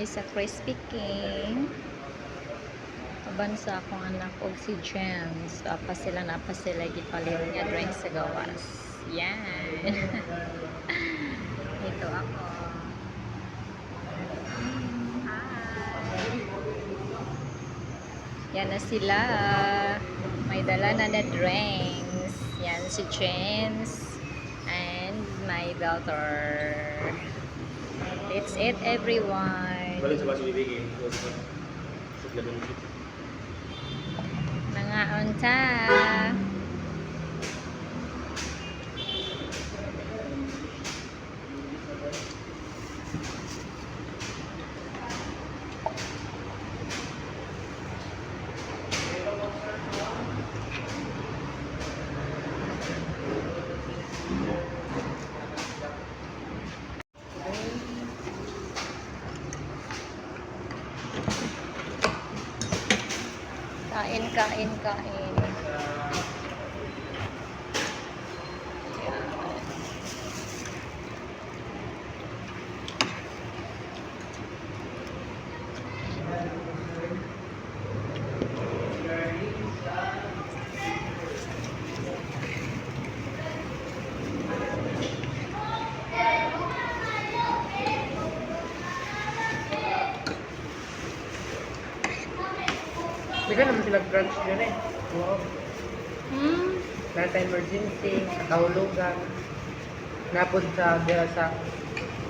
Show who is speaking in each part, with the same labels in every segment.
Speaker 1: Mi sa Crispy King. Uban sa akong anak og si James. Apa sila na pa sila gipalit nga drink sa gawas. Yan. Dito ako. Hi. Yan na sila. May dala na na drinks. Yan si James and my daughter. That's it, everyone.
Speaker 2: Balik sa baso bibigay.
Speaker 1: Mga unta. Kain, kain, kain. Yan.
Speaker 3: Bigyan naman sila branch dyan eh. Oo. Nasa emergency, sa kahulugan. Napod sa dira sa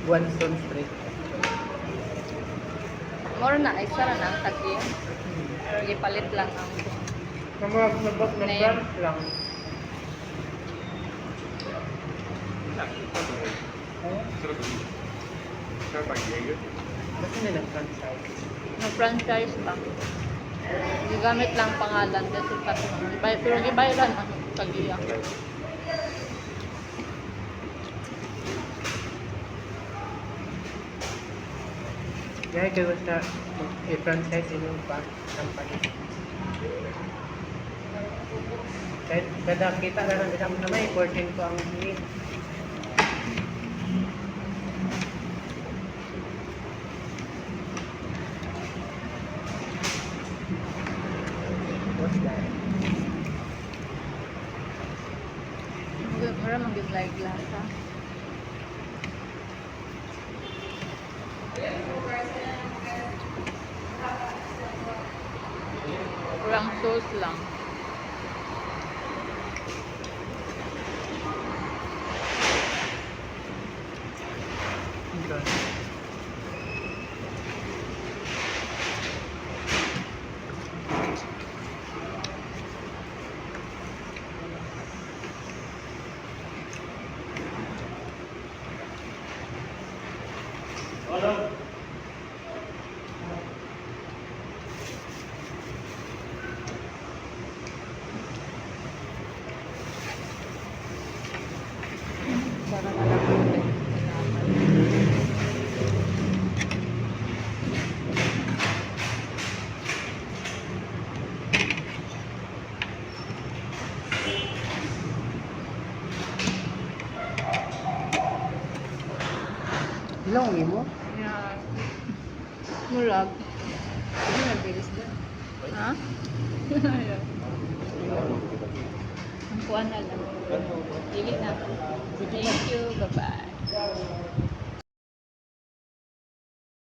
Speaker 3: Guanzon Street.
Speaker 1: More na, isa ra na ang tagi. Gipalit lang ang
Speaker 3: Ang mga nag
Speaker 1: Name.
Speaker 3: branch lang. Oo. Basta na nag-franchise.
Speaker 4: Nag-franchise ba? Gigamit lang pangalan kasi tatlo. Pero gibayran ang tagiya.
Speaker 3: Dahil kayo sa i-franchise inyong pa company. Kahit kada kita na lang isang na may porsyento ang hingin. What's that?
Speaker 4: Mura man gyud like lasa. Kurang sauce lang.
Speaker 3: Okay.
Speaker 4: Para na lang ulit. Salamat.
Speaker 3: Ilang mo?
Speaker 4: Yeah. Murag.
Speaker 3: Hindi na bilis na.
Speaker 4: Ha?
Speaker 1: Ang kuan na lang. Dili na. Thank you. Bye-bye.